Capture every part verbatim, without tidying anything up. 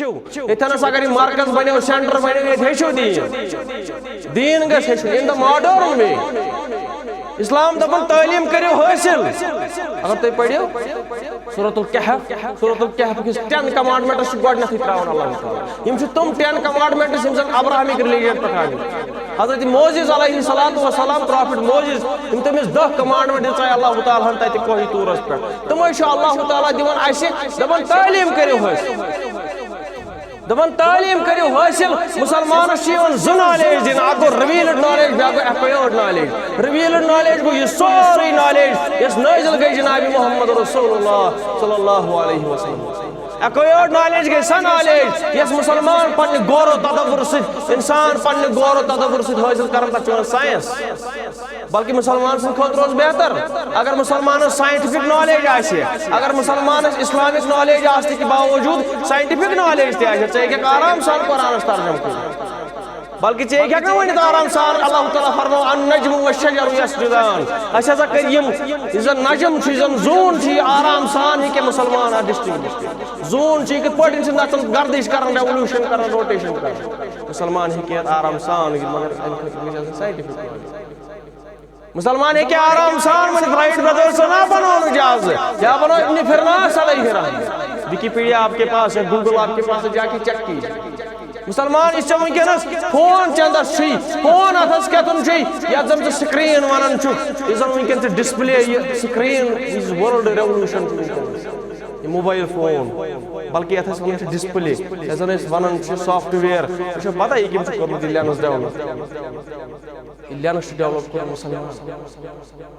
ہیٚچھِو۔ ییٚتھٮ۪نَس اگر یہِ مرکز بنیو، سینٹر بنیو، ییٚتہِ ہیٚچھِو دیٖن۔ دیٖن گژھِ ہیٚچھُن in the modern way۔ اسلام دپان تعلیٖم کٔرِو حٲصِل۔ اگر تُہۍ پٔرِو سورۃ الکہف، سورۃ الکہف کِس ten commandments چھُ گۄڈٕنیتھٕے تراوان اللہ تعالیٰ۔ یِم چھِ تِم ten commandments یِم زن ابراہمک religion پٮ۪ٹھ آمٕتۍ۔ حضرت موسیٰ علیہ الصلوۃ والسلام، prophet موسیٰ، یِم تٔمِس دَہ commandments دِژے اللہ تعالیٰ ہن تتہِ کوہِ طورس پٮ۪ٹھ، تِمے چھُ اللہ تعالیٰ دِوان اسہِ، دپان تعلیٖم کٔرِو حٲصِل۔ دپان تعلیٖم کٔرِو حٲصِل۔ مسلمانس چھِ یِوان زٕ knowledge دِنہٕ، اکھ گوٚو revealed knowledge، بیٛاکھ گوٚو acquired knowledge۔ Revealed knowledge گوٚو یہِ سورُے knowledge یۄس نٲزِل گٔے جناب محمد رسول اللہ صلی اللہ علیہ وسلم۔ Acquired knowledge گٔے سۄ knowledge یۄس مسلمان پننہِ غور و تدبر سۭتۍ، انسان پننہِ غور و تدبر سۭتۍ حٲصِل کران، تتھ چھِ وَنان science۔ بلکہ مسلمان سٕنٛدِ خٲطرٕ اوس بہتر اگر مسلمانس scientific knowledge آسہِ، اگر مسلمانس Islamic knowledge آسنہٕ کہِ باوجود scientific knowledge تہِ آسہِ، ژٕ ہیٚککھ آرام سان قرآنس ترجمہٕ کٔرِتھ۔ بلکہ ژٕ ہیٚککھ نہٕ ؤنِتھ آرام سان، اللہ تعالیٰ فرماو، "النجم والشجر یسجدان"۔ اسہِ ہسا کٔرۍ یِم، یُس زن نجم چھُ، یُس زن زوٗن چھُ، یہِ آرام سان ہیٚکہِ مسلمان اتھ distinguish کٔرِتھ۔ زوٗن چھُ، یہِ کِتھ پٲٹھۍ چھِ نژان، گردش کران، revolution کران، rotation کران۔ مسلمان ہیٚکہِ یتھ آرام سان، مگر امہِ خٲطرٕ گژھِ آسٕنۍ scientific knowledge۔ مسلمان ہیٚکہِ آرام سان ؤنِتھ، Wright brothers نہ بنوو نہٕ جہاز، یا بنوو ابن فرناس علیہ الرحمہ۔ Wikipedia آپ کے پاس ہے، Google آپ کے پاس ہے، جا کے check کیجیے۔ مسلمان، یُس ژےٚ وٕنکیٚنَس فون چندس چھُے، فون اتھس کیتھن چھُے، یتھ زن ژٕ screen ونان چھُکھ، یُس زن وٕنکیٚن ژٕ display، یہِ screen، یُس world revolution چھُ وٕنکیٚنَس، یہِ mobile phone، بلکہ یتھ أسۍ ونان چھِ display، یتھ زن أسۍ ونان چھِ software، ژےٚ چھےٚ پتہ یہِ کٔمۍ چھُ کوٚرمُت یہِ lens develop؟ یہِ lens چھُ develop کوٚرمُت مسلمان۔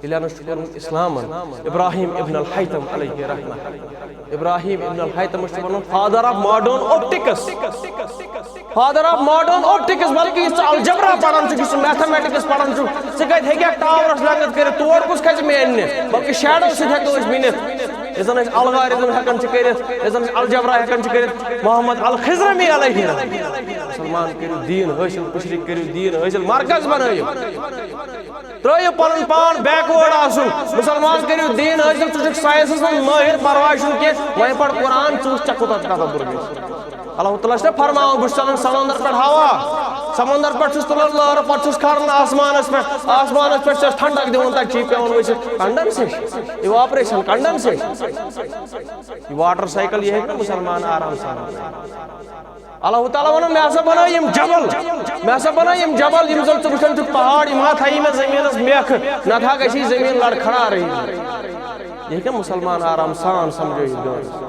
یہِ lens چھُ کوٚرمُت اسلامن۔ ابراہیم ابن الحیتم علیہ رحمہ۔ ابراہیم ابن الحیتمس چھِ ونان father of modern optics۔ Father of modern optics، بلکہ یُس ژٕ algebra پران چھُکھ، یُس ژٕ mathematics پران چھُکھ، ژٕ کتہِ ہیٚککھ tower س لنگتھ کٔرِتھ، تور کُس کھسہِ مےٚ اننہِ؟ بلکہ shadow سۭتۍ ہیٚکو أسۍ مِنِتھ۔ یُس زن أسۍ algorithm ہیٚکان چھِ کٔرِتھ، یُس زن أسۍ algebra ہیٚکان چھِ کٔرِتھ، محمد الخضرمی علیہ رحمہ۔ مسلمان، کٔرِو دیٖن حٲصِل، مُشرِک، کٔرِو دیٖن حٲصِل، مرکز بنٲیِو۔ ترٲیِو پنُن پان backward آسُن۔ مسلمان، کٔرِو دیٖن حٲصِل، ژٕ چھُکھ science منٛز مٲہِر، پرواے چھُنہٕ کینٛہہ، وۄنۍ پَر قرآن، ژٕ وٕچھ ژےٚ کوٗتاہ تدبر گژھِ۔ اللہ تعالیٰ چھُ فرماوان، بہٕ چھُس ژَلان سمندر پٮ۪ٹھ ہوا، سمندر پٮ۪ٹھ چھُس تُلان لہرٕ، پَتہٕ چھُس کھاران آسمانَس پٮ۪ٹھ، آسمانَس پٮ۪ٹھ چھُس ٹھنڈک دِوان، تَتہِ چھُ یہِ پٮ۪وان ؤسِتھ، condensation، evaporation، condensation۔ یہِ water cycle، یہِ ہیٚکہِ نہٕ مسلمان آرام سان۔ اللہ تعالیٰ وَنان، مےٚ ہسا بنٲے یِم جبل، مےٚ ہسا بنٲے یِم جبل، یِم زن ژٕ وٕچھان چھُکھ پہاڑ، یِم ہا تھایی مےٚ زٔمیٖنس میکھٕ، نتہٕ ہا گژھِ یہِ زٔمیٖن لڑکھڑارٕے۔ یہِ ہیٚکہِ مسلمان آرام سان سمجھٲیِتھ دِوان۔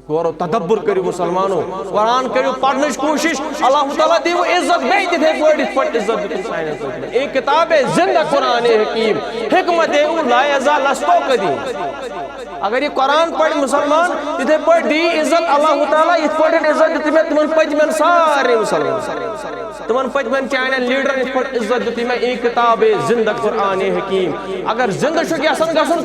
غور و تدبر کٔرِو مسلمانو، قرآن کٔرِو پرنٕچ کوٗشِش، اللہ تعالیٰ دِیِو عزت بیٚیہِ تِتھے پٲٹھۍ یِتھ پٲٹھۍ عزت دیُت سانٮ۪ن پٔتمٮ۪ن۔ اے کتاب زندہ قرآن حکیم، حکمت او لا یزال لستو قدیم۔ اگر یہِ قرآن پرِ مسلمان، تِتھے پٲٹھۍ دی عزت اللہ تعالیٰ، یِتھ پٲٹھۍ عزت دیُت مےٚ تِمن پٔتمٮ۪ن سارنٕے مسلمانن۔ تِمن پٔتمٮ۪ن چانٮ۪ن لیڈرن یِتھ پٲٹھۍ عزت دیُت مےٚ، اے کتاب زندہ قرآن حکیم۔ اگر زندہ چھُکھ یژھان گژھُن،